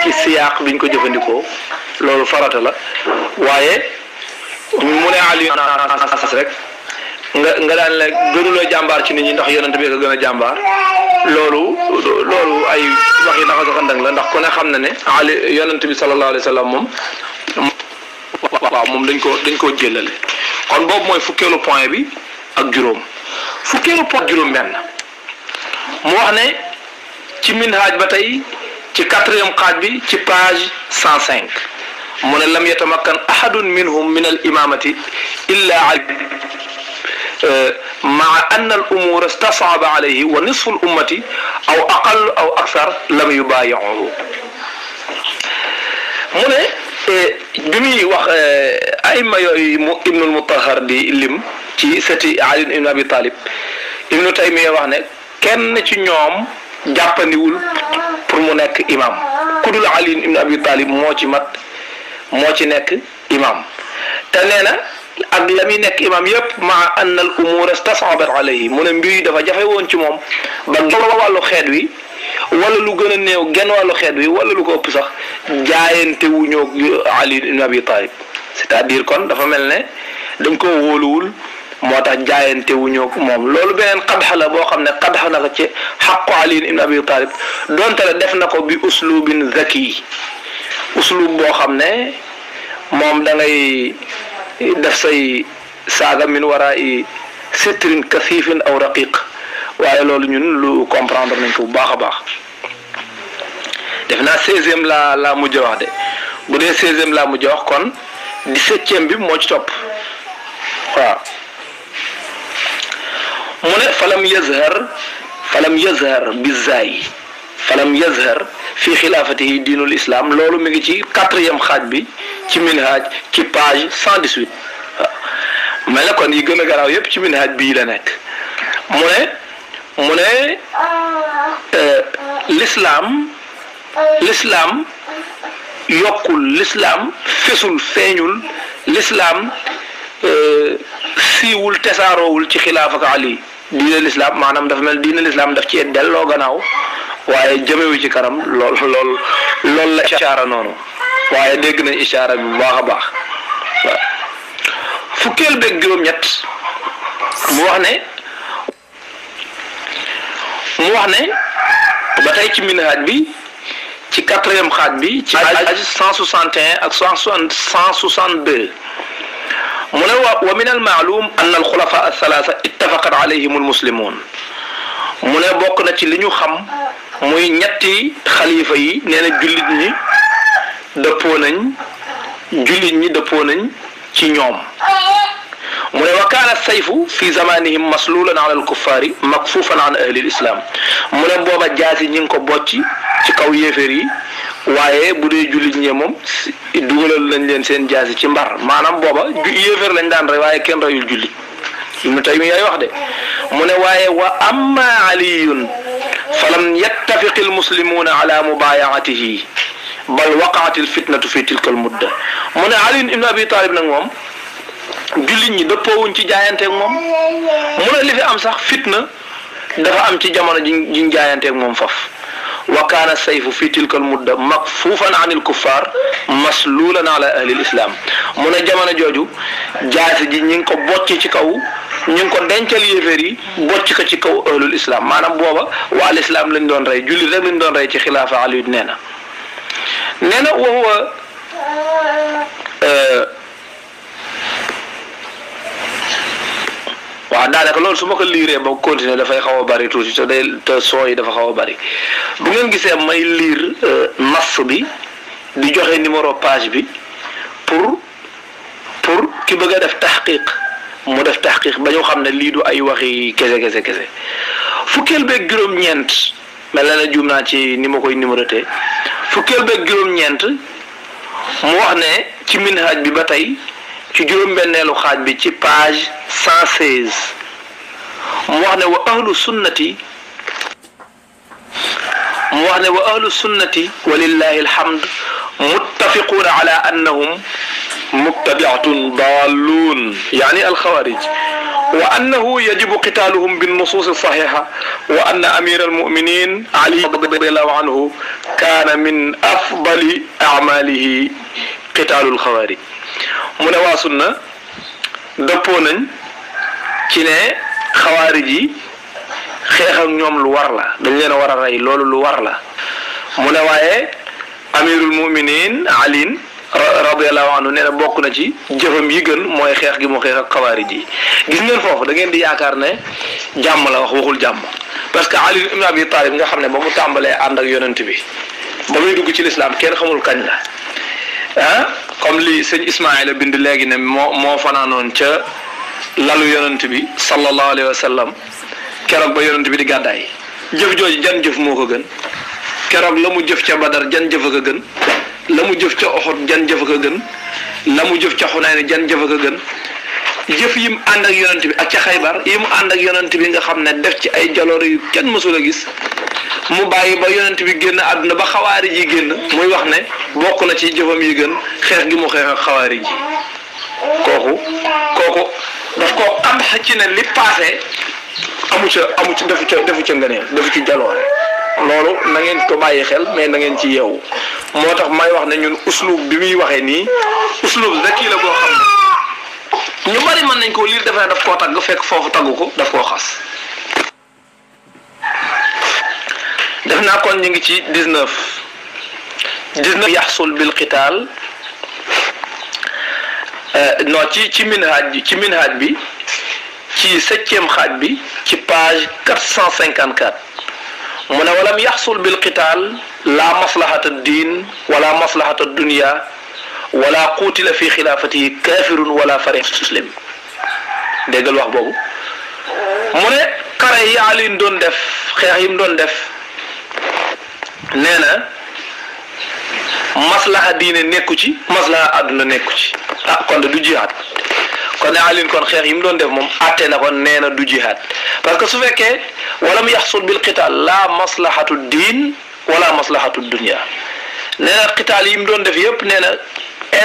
ci siyaaq biñ ko jëfandikoo loolu farata la waaye mu ne Ali rek nga daan la gënuloo jàmbaar ci nit ñi ndax yonent bi ko gën a jàmbaar loolu ay wax yi naxa saxandang la ndax ku ne xam na ne Ali yonent bi sallallahu alayhi wa sallam moom waaw moom dañ koo jëlale kon boobu mooy fukkeelu point bi ak juróom fukkeelu point juróom benn mu wax ne ci minhaaj ba tey ci 4e xaaj bi ci page 105 mu ne lam yatamakkan ahadun minhum min al imamati illa maa ann al umura stasaba alayhi wa nisfu al ummati aw aqal aw aksar lam yubayiuhu mu ne bi muy wax ayma yooyu mu ibnul mutahar di lim ci sëti Ali ibn Abi Talib Ibnu Taymiya wax ne kenn ci ñoom jàppandiwul pour mu nekk imam ku dul Ali ibn Abi Talib moo ci nekk imam te nee na ak la muy nekk imam yëpp maa anna al umura stasabat alayhi mu ne mbir yi dafa jafe woon ci moom ba genn wàllu xeet wi wala lu gën a néew genn wàllu xeet wi wala lu ko ëpp sax jaayante wu ñoo Ali ibn Abi Talib c'est-à-dire kon dafa mel ne dañ ko wóoluwul moo tax jaayante wu ñoo moom loolu beneen xadxa la boo xam ne xadxa na ko ci xaqu Ali ibn Abi Talib donte la def na ko bi uslubin zaki uslub boo xam ne moom da ngay def say saaga min warai sitrin kasifin aw raqiq waaye loolu ñun lu comprendre nañ ko bu baax a baax def naa 16e laa mujj wax de bu dee 16e laa mujj wax kon 17e bi moo ci topp waaw mu ne falam yazhar bizaay falam yazhar fi xilaafatihi diinul islam loolu mi ngi ci 4e xaaj bi ci minhaj ci page 118 waaw mel na kon yi gën a garaaw yépp ci minhaj bii la nekk mu ne l'islam yokkul l'islam fesul feeñul l'islam siiwul tesaaroowul ci xilaaf ak Ali diine l'islam maanaam dafa mel diine l'islam daf ci delloo gannaaw waaye jëmewu ci kanam lool la ishaara noonu waaye dégg nañ ishaara bi bu baax a baax waaw fukkeel beeg juróom-ñett mu wax ne ba tey ci minhaj bi ci 4e xaaj bi ci page 161 ak 162 mu ne wa min al maalum an al xulafa al thalatha ittafaqat alayhim al muslimun mu ne bokk na ci li ñu xam muy ñetti xalifa yi nee na jullit ñi dëppoo nañ ci ñoom mu ne wa kaana sayfu fi zamanihim maslulan ala al kuffari makfufan an ahli al islam mu ne booba jaasi ñi ngi ko bocci ci kaw yéeféer yi waaye bu dee jullit ñee moom dugalal lañ leen seen jaasi ci mbar maanaam booba yéeféer lañ daan rey waaye kenn reyul jullit Ibnu Taymiya yaay wax de mu ne waaye wa amma aliyun falam yattafiqi almuslimuna ala mubayaatihi bal waqaat alfitnatu fi tilka almudda mu ne Ali ibn Abi Talib nag moom jullit ñi dëppoowuñ ci jaayanteeg moom mu ne li fi am sax fitna dafa am ci jamono jiñ jaayanteeg moom faf wa kaana sayfu fi tilka almudda makfufan an alkuffar maslulan ala ahli alislam mu ne jamono jooju jaasi ji ñi ngi ko bocc ci kaw ñu ngi ko dencal yéeféer yi bocc ko ci kaw ahlul islam maanaam booba waa al islam lañ doon rey jullit rek lañ doon rey ci xilaafa Ali nee na wa huwa waaw daanaka loolu su ma ko liiree ba continuer dafay xaw a bari tuuti te soo yi dafa xaw a bari bu ngeen gisee may liir nas bi di joxe numéro page bi pour ki bëgg a def taxqiq mu def taxqiq ba ñu xam ne lii du ay waxi kese fukkeel beeg juróom-ñeent mel na ne juum naa ci ni ma koy numéroté fukkeel beeg juróom-ñeent mu wax ne ci minhaj bi ba tey ci juróom-benneelu xaaj bi ci page 116 mu wax ne wa ahlu sunnati walillahi alhamd muttafiquuna ala annahum mubtadiatun daalluun yaani alxawaarij wa annahu yajibu qitaaluhum binnusuus as-sahiha wa anna amir al-mu'minin Ali radiyallahu anhu kaana min afdali a'malihi qitaalul xawaarij. mu ne waa sunna dëppoo nañ ci ne xawaarij yi xeex ak ñoom lu war la, dañ leen a war a rey, loolu lu war la. mu ne waaye amirul mu'minin Ali radiyallahu anhu nee na bokk na ci jëfam yi gën mooy xeex gi mu xeex ak xawaarij yi. gis ngeen foofu da ngeen di yaakaar ne jàmm la wax, waxul jàmm, parce que Ali ibn Abi Talib nga xam ne ba mu tàmbalee ànd ak yonent bi ba muy dugg ci lislaam kenn xamul kañ la ah, comme li sëñ Ismaïla bind léegi ne moo fanaanoon ca lalu yonent bi sallallahu alayhi wa sallam keroog ba yonent bi di gàddaay. jëf jooju jan jëf moo ko gën? keroog la mu jëf ca Badar jan jëf a ko gën? la mu jëf ca Uhud jan jëf a ko gën? la mu jëf ca Xunayn jan jëf a ko gën? jëf yi mu ànd ak yonent bi ak ca Xaybar yi mu ànd ak yonent bi nga xam ne def ci ay jaloore yu kenn mësul a gis, mu bàyyi ba yonent bi génn àdduna ba xawaarij yi génn muy wax ne bokk na ci jëfam yi gën xeex gi mu xeex ak xawaarij yi. kooku daf koo xam ci ne li passé amu ca defu ca ngëneel, defu ci jaloore. loolu na ngeen ko bàyyi xel, mais na ngeen ci yeewu. moo tax may wax ne ñun uslub bi muy waxee nii uslub zaki la boo xam ne ñu bari mën nañ koo liir defe ne daf koo tagg, fekk foofu taggu ko, daf koo xas. def naa kon ñu ngi ci 19 yaxsul bil qitaal non ci minhaj bi ci 7e xaaj bi ci page 454 mu ne walam yaxsul bil qitaal la maslahata ad-din wala maslahata ad-dunya wala qutila fi xilaafatihi kafirun wala fariq muslim. déggal wax boobu mu ne xare yi Ali doon def, xeex yi mu doon def, nee na maslaha diine nekku ci, maslaha àdduna nekku ci. ah kon de du jihaad. kon ne Ali kon xeex yi mu doon def moom àtte na ko, nee na du jihaad, parce que su fekkee walam yaxsul bil qitaal la maslahatu diin wala maslahatu dunya, nee na qitaal yi mu doon def yëpp nee na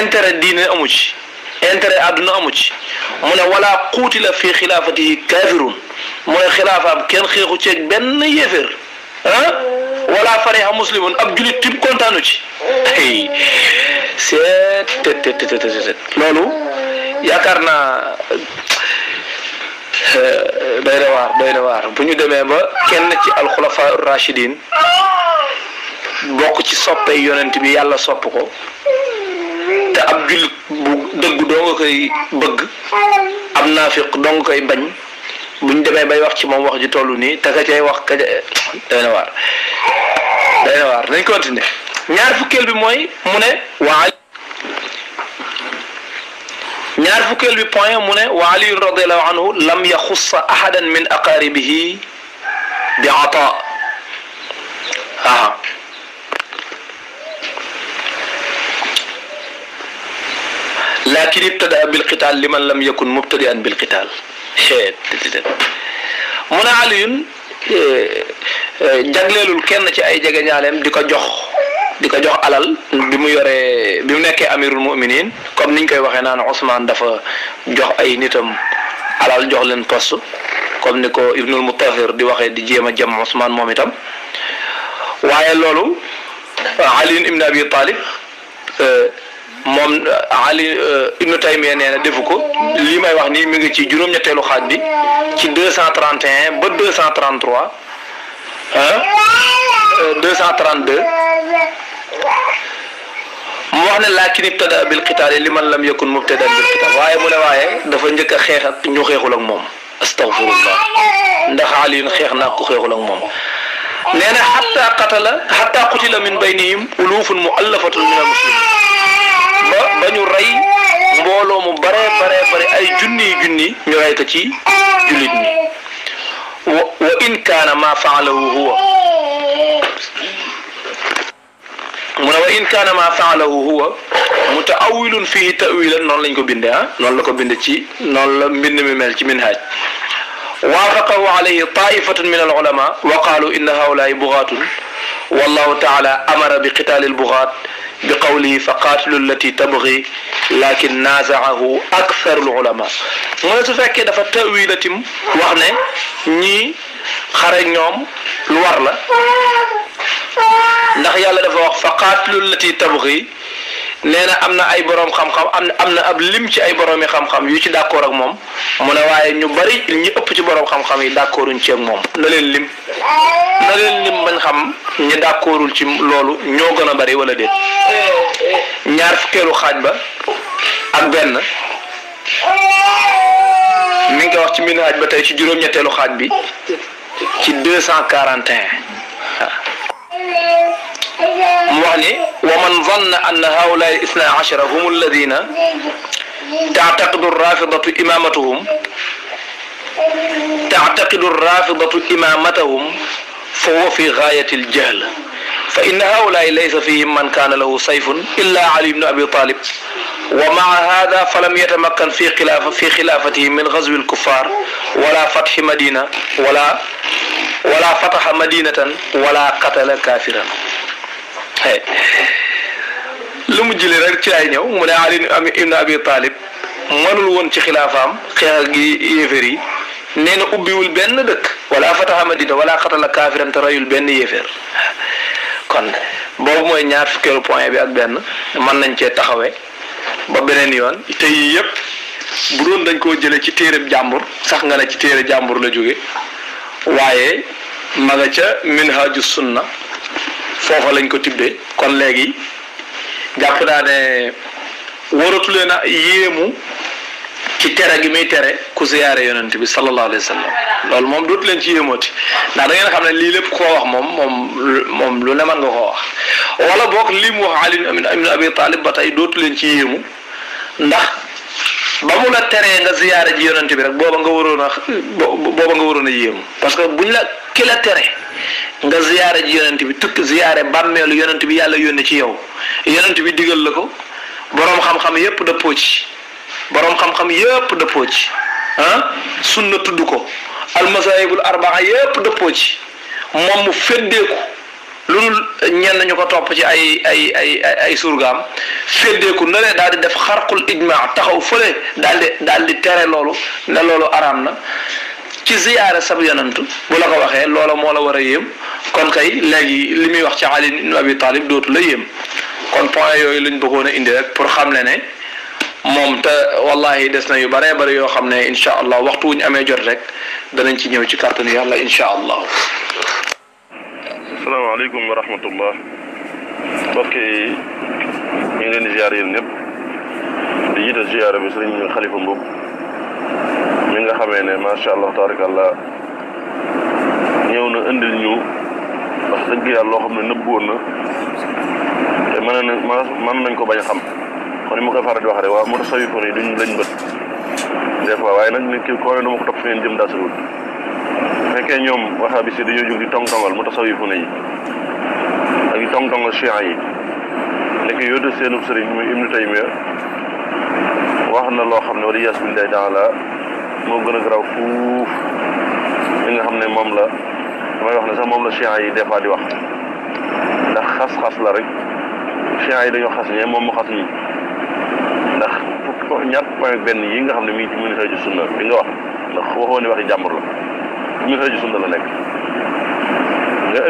intérêt diine amu ci, intérêt àdduna amu ci. mu ne wala qutila fi xilaafatihi kafirun, mooy xilaafaam kenn xeexu ceeg benn yéeféer ah, wala fariha muslimun, ab julit tim kontaanu ci. seet loolu yaakaar naa doy na waar bu ñu demee ba kenn ci alxulafa rachidin bokk ci soppe yonent bi yàlla sopp ko, te ab jullit bu dëggu doo nga koy bëgg, ab naafiq doo nga koy bañ, bu ñu demee bay wax ci moom wax ji toll nii te ka cay wax doy na waar nañ continuer. ñaar fukkeel bi mooy mu ne ñaar fukkeel bi point mu ne wa Ali radiyallahu anhu lam yaxussa ahadan min aqaribihi bi ata. lakin ibtada bil qital liman lam yakun mubtadi'an bil qital. mu ne Aliyun jagleelul kenn ci ay jegeñaaleem di ko jox alal bi mu yoree, bi mu nekkee amirul mu'minin, comme niñ koy waxee naan Ousmane dafa jox ay nitam alal, jox leen poste, comme ni ko Ibnul Mutahhir di waxee, di jéem a jëm Ousmane moom itam. waaye loolu Ali ibn Abi Talib moom Ali ibnu Taymiya nee na defu ko. lii may wax nii mi ngi ci juróom-ñetteelu xaaj bi ci 231 ba 233 232 mu wax ne laakin ibtada bil qitaal liman lam yakun mubtadan bil qitaal, waaye mu ne waaye dafa njëkk a xeex ak ñu xeexul ak moom. astaghfirullah, ndax Ali xeex naa ko xeexul ak moom. nee na xatta qutila min baynihim ulufun muallafatun min al muslimin, ba ñu rey mbooloo mu bare ay junni ñu rey ko ci jullit ñi. wa in kaana ma faalahu huwa, mu ne wa in kaana ma faalahu huwa mutaawilun fihi tawilan, noonu lañ ko bindee noonu la ko bindee ci, noonu la mbind mi mel ci minhaj. waafaqahu alayhi taifatun min al ulama wa qaalu inna haulaai bugaatun wallahu taala amara bi qitaali al bugaat bi qawlihi fa qaatilu allati tabghi lakin naazaahu aktharu al-ulama mu ne su fekkee dafa tawilatim wax ne ñii xare ñoom lu war la ndax yàlla dafa wax fa qaatilu allati tabghi nee na am na ay boroom xam-xam am na ab lim ci ay boroomi xam-xam yu ci d'accord ak moom mu ne waaye ñu bari ñi ëpp ci boroom xam-xam yi d'accorduñ ci ak moom na leen lim bañ xam ñi d'accordul ci loolu ñoo gën a bari wala déet ñaar fukkeelu xaaj ba ak benn mi ngi ko wax ci minhaj ba tey ci juróom-ñetteelu xaaj bi ci 241 mu wax ni wa man zanna anna haulaai isna ashara hum alladina taataqidu rafidatu imamatahum fa huwa fi gaayati aljahl fa inna haulaai laysa fihim man kaana lahu sayfun illa ali ibnu abi talib wa maa hada falam yatamakkan fi xilaafatihi min gazwi alkuffar wala fathi madina wala fataha madinatan wala qatala kafiran lu mu jëlee rek ci ay ñëw mu ne Ali ibn Abi Talib mënul woon ci xilaafaam xeex gi yéeféer yi nee na ubbiwul benn dëkk wala fataha madina wala qatala kafiran te rayul benn yéeféer kon boobu mooy ñaar fukkeelu point bi ak benn mën nañ cee taxawee ba beneen yoon te yii yëpp bu doon dañ koo jëlee ci téereb jàmbur sax nga ne ci téere jàmbur la jóge waaye ma nga ca minhaju sunna foofa lañ ko tibbee kon léegi jàpp naa ne waratu leen a yéemu ci tere gi muy tere ku ziyaare yonent bi sallallahu alayhi wa sallam loolu moom dootu leen ci yéemooti ndax da ngeen xam ne lii lépp koo wax moom lu ne mën nga koo wax wala boog li mu wax Ali ibn Abi Talib ba tey dootu leen ci yéemu ndax ba mu la teree nga ziyaare ji yonent bi rek booba nga waroon a yéemu parce que buñ la ki la tere nga ziyaare ji yonent bi tukki ziyaare bàmmeelu yonent bi yàlla yónni ci yow yonent bi digal la ko boroom xam-xam yépp dëppoo ci sunna tudd ko almasahibul arbaa yépp dëppoo ci moom mu feddeeku lu dul ñenn ñu ko topp ci ay surgaam feddeeku na lee daal di def xarqul ijmaa taxaw fële daal di tere loolu ne loolu araam na ci ziyaare sab yonent bu la ko waxee loola moo la war a yéem kon kay léegi li muy wax ci Ali ibn Abi Talib dootu la yéem kon point yooyu lañ bëggoon a indi rek pour xam ne moom te wallahi des na yu bëree bëri yoo xam ne incha allah waxtu wu ñu amee jot rek danañ ci ñëw ci kàttanu yàlla incha allah. asalaamaaleykum wa rahmatullah mbokk yi ñu ngi leen di ziyaare yéen ñëpp di jiital ziyaare bi sëriñ Xalifa Mbuub mi nga xamee ne macha allah tabaarakallah ñëw na indil ñu wax dëgg yàlla loo xam ne nëbboon na te mën nañ ko bañ a xam kon ni ma koy faral di wax rek waa mutasawwifoon yi duñ lañ bët des fois waaye nag nit ki koo ne dama ko topp fi ngeen jëm daa soriwul bu fekkee ñoom wahabi si dañoo jóg di tong-tongal mutasawwifoon yi ak di tong-tongal chiites yi nekk yóotu seenub sëriñ muy Ibnu Taymiya wax na loo xam ne wala yaas billahi taala moo gën a garaaw fuuf li nga xam ne moom la damay wax ne sax moom la chiites yi des fois di wax ndax xas-xas la rek chiites yi dañoo xas ñee moom mu xas ñi ndax ñaar point benn yi nga xam ne mi ngi ci minhaju sunna bi nga wax ndax waxoo ni waxi jàmbur la minhaju sunna la nekk nga indi